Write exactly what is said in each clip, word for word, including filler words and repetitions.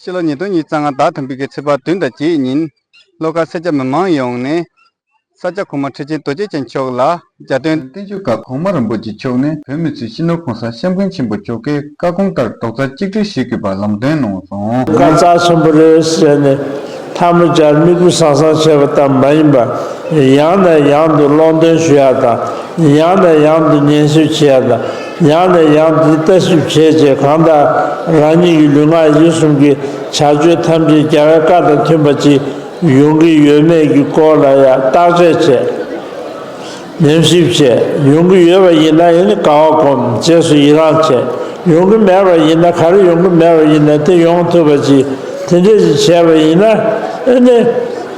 ཕྱི་ལོ་ཉིས་སྟོང་ཉི་ཤུ་རྩ་ལྔ་ཟླ་དང་པོའི་གི་ཚེས་པ་བདུན་དང་གཅིག་ཉིན། ལྷོ་ཁ་ས་སྐྱ་མི་མང་ཡོངས་ནས་ས་སྐྱ་གོང་མ་ཁྲི་ཆེན་རྡོ་རྗེ་འཆང་མཆོག་ལ་མཇལ་སྟོན། བརྟན་བཞུགས་སྐབས་གོང་མ་རིན་པོ་ཆེ་མཆོག་ནས་བོད་མི་ཚོས་སྤྱི་ནོར་༸གོང་ས་༸སྐྱབས་མགོན་ཆེན་པོ་མཆོག་གི་བཀའ་དགོངས་ལྟར་རྡོག་རྩ་གཅིག་སྒྲིལ་ཞུས་དགོས་པ་ལམ་སྟོན་གནང་སོང་། བཀའ་རྩ་ཆེན་པོ་རེད་ཟེར་ནས་ཐལ་མོ་སྦྱར་མིག་དཔེ་བཟང་བཟང་བྱས་པ་ཙམ་མ་ཡིན་པར། ཡང་ནས་ཡང་དུ་ཀློང་འདོན་ཞུ་ཡ་དང་། ཡང་ནས་ཡང་དུ་ཉན་ཞིབ་བྱེད་ཡ་དང་། ཡང་ནས་ཡང་དུ་ལྟ་ཞིབ་བྱས་རྗེས་གང་ལྟར་རང་ཉིད་ཀྱི་ལུས་ངག་ཡིད་གསུམ་གྱི་བྱ་སྤྱོད་ཐམས་ཅད་རྒྱལ་བའི་བཀའ་དང་མཐུན་པ་ཅིག་ཡོང་གི་ཡོད་མེད་ཀྱི་སྐོར་ལ་ཡང་བརྟག་དཔྱད་བྱས། ཉམས་ཞིབ་བྱས། ཡོང་གི་ཡོད་པ་ཡིན་ན་ཡང་ནི་དགའ་བ་སྒོམ། རྗེས་སུ་ཡི་རང་བྱས། ཡོང་གི་མེད་པ་ཡིན་ན། ག་རེ་ཡོང་གི་མེད་པ་ཡིན་ན་དེ་ཡོང་ཐུབ་པ་ཅིག་དེ་འདྲས་ཅིག་བྱས་པ་ཡིན་ན། ཨ་ནི་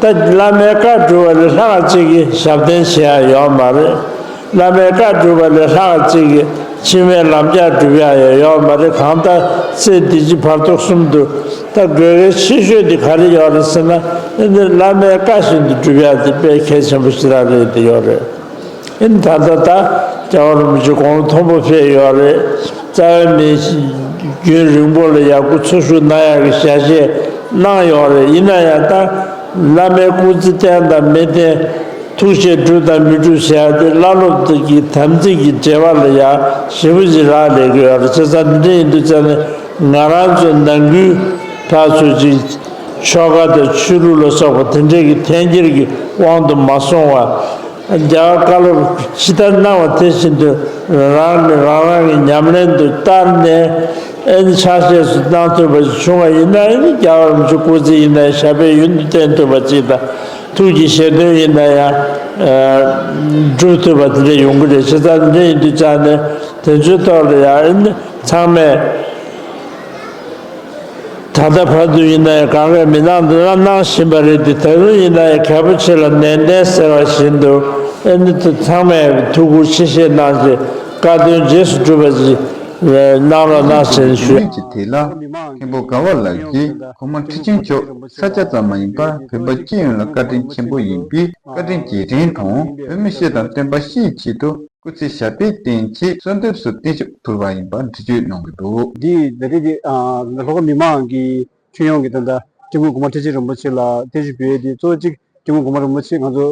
ད་བླ་མའི་བཀའ་སྒྲུབ་པ་ལས་ལྷག་ཅིག་གི་ཞབས་བརྟན་བྱེད་ཡ་ཡོད་མ་རེད། བླ་མའི་བཀའ་སྒྲུབ་པ་ལས་ལྷག་ཅིག་གི་འཆི་མེད་ལམ་རྒྱགས་སྒྲུབ་ཡ་ཡང་ཡོད་མ་རེད། གང་ལྟར་ཚེ་འདི་ཕྱི་བར་དོ་གསུམ་དུ་ད་དགོས་གལ་ཆེ་ཤོས་དེ་ག་རེ་ཡོད་རེད་ཟེར་ན། ཨ་ནི་བླ་མའི་བཀའ་བཞིན་དུ་སྒྲུབ་ཡ་དེ་དཔེ་གལ་ཆེན་པོ་ཞེ་དྲག་རེད་དེ་ཡོད་རེད། ཨིན། ད་ལྟ་ད་རྒྱལ་བ་རིན་པོ་ཆེ་དགུང་ལོ་མཐོན་པོ་ཕེབས་ཡོད་རེད། རྩ་བའི་མི་རྒྱུན་རིང་པོ་ལ་ཡར་སྐུ་འཚོ་བཞུགས་གནང་ཡག་གི་ཞལ་བཞེས་གནང་ཡོད་རེད། ཡིན་ན་ཡང་ད་བླ་མའི་སྐུ་ཚེ་བརྟན་དང་མི་བརྟན། ཐུགས་བཞེད་འགྲུབ་དང་མི་འགྲུབ་ཟེར་ཡག་དེ་བླ་སློབ་ཀྱི་དམ་ཚིག་གི་འབྲེལ་བ་ལ་ཡང་ཞེ་པོ་ཅིག་རག་ལས་ཀྱི་ཡོད་རེད། བྱས་ཙང་འདི་འདྲ་ཡིན་དུས་ཙང་ནས་ང་རང་ཚོ་ནང་ཁུལ་ཕར་ཚུར་ཅིག་ཆོལ་ཁ་དང་ཆོས་ལུགས་ལ་སོགས་པ་དེ་འདྲས་ཀྱི་འཐེན་འཁྱེར་གྱི་དབང་དུ་མ་སོང་བར། རྒྱལ་བ་བཀའ་སློབ་ཇི་ལྟར་གནང་བ་དེ་བཞིན་དུ་རང་རང་གི་རང་རང་གི་ཉམས་ལེན་དུ་བསྟར་ནས། ཨ་ནི་ཕྱག་བཞེས་སུ་གནང་ཐུབ་པ་ཞིག་བྱུང་བ་ཡིན་ན། ཨ་ནི་རྒྱལ་བ་རིན་པོ་ཆེ་སྐུ་ཚེ་ཡིན་ན་ཡང་ཞབས་པད་ཡུན་དུ་བརྟན་ཐུབ་པ་ཅིག་དང་། ཐུགས་ཀྱི་བཞེད་དོན་ཡིན་ན་ཡང་ཨ་འགྲུབ་ཐུབ་པ་དེ་འདྲ་ཡོང་གི་རེད། བྱས་ཙང་འདི་འདྲ་ཡིན་དུས་ཙང་ནས་དེ་ཚོའི་ཐོག་ལ་ཡང་ཨ་ནི་ཚང་མས། ད་ལྟ་བར་དུ་ཡིན་ན་ཡང་གང་གས་མི་གནང་འདུག་ན་གནང་བཞིན་པ་རེད་དེ། ད་དུང་ཡིན་ན་ཡང་གལ་པོ་ཆེ་ལ་ནན་ཏན་ཟེར་བ་བཞིན་དུ། ཨ་ནི་ཚང་མས་ཐུགས་ཁུར་ཆེ་བཞེས་གནང་རྗེས་བཀའ་དོན་རྗེས་སུ་སྒྲུབ་པ་ཞིག་གནང་རོགས་གནང་ཞེས་ཞུ། དེ་ལ་མཁན་པོ་དགའ་བ་ལགས་ཀྱིས། གོང་མ་ཁྲི་ཆེན་མཆོག་ས་སྐྱ་ཙམ་མ་ཡིན་པར་བོད་པ་སྤྱི་ཡོངས་ལ་བཀའ་དྲིན་ཆེན་པོ་ཡིན་པས། བཀའ་དྲིན་རྗེས་དྲན་དང་བོད་མི་སྤྱི་དང་བསྟན་པ་སྤྱིའི་ཆེད་དུ། སྐུ་ཚེ་ཞབས་པད་བརྟན་ཆེད་གསོལ་འདེབས་སུ་བརྟན་བཞུགས་ཕུལ་བ་ཡིན་པ་འགྲེལ་བརྗོད་གནང་གི་འདུག། འདི་ལས་རིགས་ཀྱི་ལྷོ་ཁ་མི་མང་གི་ཁྱོན་ཡོངས་ཀྱི་ད་ལྟ་སྐྱབས་མགོན་གོང་མ་ཁྲི་ཆེན་རིན་པོ་ཆེ་ལ་བརྟན་བཞུགས་ཕུལ་ཡས་འདི་གཙོ་བོ་གཅིག་སྐྱབས་མགོན་གོང་མ་རིན་པོ་ཆེ་ང་ཚོ་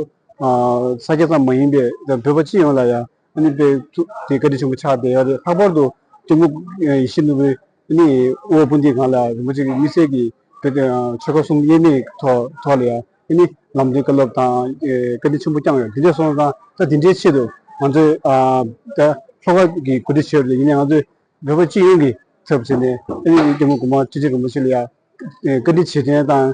ས་སྐྱ་ཙམ་མ་ཡིན་པའི་བོད་པ་སྤྱི་ཡོངས་ལ་ཡང་ཨ་ནི་དཔེ་ཐུགས་དེ་བཀའ་དྲིན་ཆེན་པོ་ཆགས་བསྡད་ཡོད་རེད། ལྷག་པར་དུ་སྐྱབས་མགོན་ཡིད་བཞིན་ནོར་བུའི་ཨ་ནི་དབུ་བ་སྤུན་ཟླའི་སྒང་ལ་རིན་པོ་ཆེ་གི་དམིགས་བསལ་གྱི་བོད་ཆོལ་ཁ་གསུམ་དབྱེར་མེད་ཐོག་ཐོག་ལ་ཡང་། ཨ་ནི་ལམ་སྟོན་བཀའ་སློབ་དང་། ཨེ་བཀའ་དྲིན་ཆེན་པོ་བསྐྱངས་ཡོད། དེ་འདྲ་སོང་ཙང་ད་དེ་འདྲའི་ཆེད་དུ་ང་ཚོས་ཨ་ད་ལྷོ་ཁ་གི་གོ་སྒྲིག་བྱས་ཡོད་རེད། ཡིན་ནའི་ང་ཚོས་བོད་པ་སྤྱི་ཡོངས་ཀྱི་ཚབ་བྱས་ནས་ཨ་ནི་སྐྱབས་མགོན་གོང་མ་ཁྲི་ཆེན་རིན་པོ་ཆེ་ལ་ཡང་ཨེ་བཀའ་དྲིན་རྗེས་དྲན་དང་།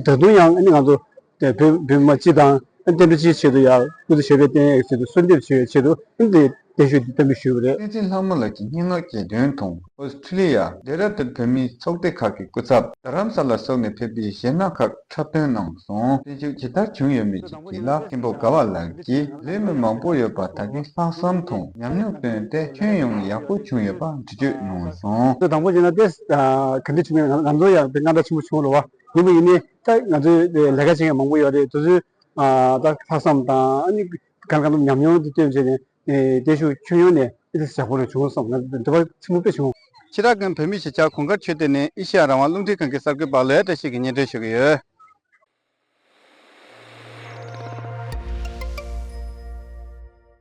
ད་དུང་ཡང་ཨ་ནི་ང་ཚོ་བོད་བོད་མི་མང་སྤྱི་དང་ཨ་བསྟན་འགྲོ་སྤྱིའི་ཆེད་དུ་ཡང་སྐུ་ཚེ་ཞབས་པད་བརྟན་ཡག་ཆེད་དུ་གསོལ་འདེབས་བྱེད་ཡག་ཆེད་དུ་ཨ་ནི་དེ་བརྟན་བཞུགས་འདི་བསྟན་པའི་ཞུས་པ་རེད། བསྟན་འཛིན་ལྷ་མོ་ལགས་ཀྱི་སྙན་ངག་གྱེར་འདོན་དང་། ཨོ་སི་ཁྲུ་ལི་ཡ། ལྡེ་ར་ལྡུན་བོད་མིའི་ཚོགས་སྡེ་ཁག་གི་སྐུ་ཚབ། རྡ་རམ་ས་ལ་སོགས་ནས་ཕེབས་པའི་གཞས་སྣ་ཁག་འཁྲབ་སྟོན་གནང་སོང་། བརྟན་བཞུགས་ཇི་ལྟར་བྱུང་ཡོད་མེད་ཀྱི་དྲི་ལ་མཁན་པོ་དགའ་བ་ལགས་ཀྱིས། ལས་མི་མང་པོ་ཡོད་པ་དག་གིས་ལྷག་བསམ་དང་ཉམས་མྱོང་བཏོན་ཏེ་ཁྱོན་ཡོངས་ནས་ཡག་པོ་བྱུང་ཡོད་པ་འགྲེལ་བརྗོད་གནང་སོང་། དང་པོ་བྱས་ན་དེ་ག་འདྲ་བྱུང་མིན་ང་ཚོ་ཡང་དཔེ་སྔ་དྲགས་ཆེན་པོ་བྱུང་རེད་བ། ཡིན་པ་ཡིན་ནའི་ད་ང་ཚོའི་ལས་ཀ་བྱེད་མཁན་མང་པོ་ཡོད་རེད། དེ་ཚོས་ད་ལྷག་བསམ་དང་ཨ་ནི་གང་གང་ལྟར་ཉམས་མྱོང་དེ་བཏོན་བྱས་ནས། ཨེ་བརྟན་བཞུགས་ཁྱོན་ཡོངས་ནས་ཨེ་ཡག་པོ་རེ་བྱུང་སོང་། ང་འདོད་པ་ཆེན་པོ་དཔེ་བྱུང་། ཕྱི་དྲག་མཁན་བོད་མི་གཞིས་ཆགས་གུང་དཀར་ཆོས་སྡེ་ནས་ཨེ་ཤེ་ཡ་རང་དབང་རླུང་འཕྲིན་ཁང་གི་གསར་འགོད་པ་ལོ་ཡ་བཀྲ་ཤིས་ཀྱིས་སྙན་སྒྲོན་ཞུ་གི་ཡོད།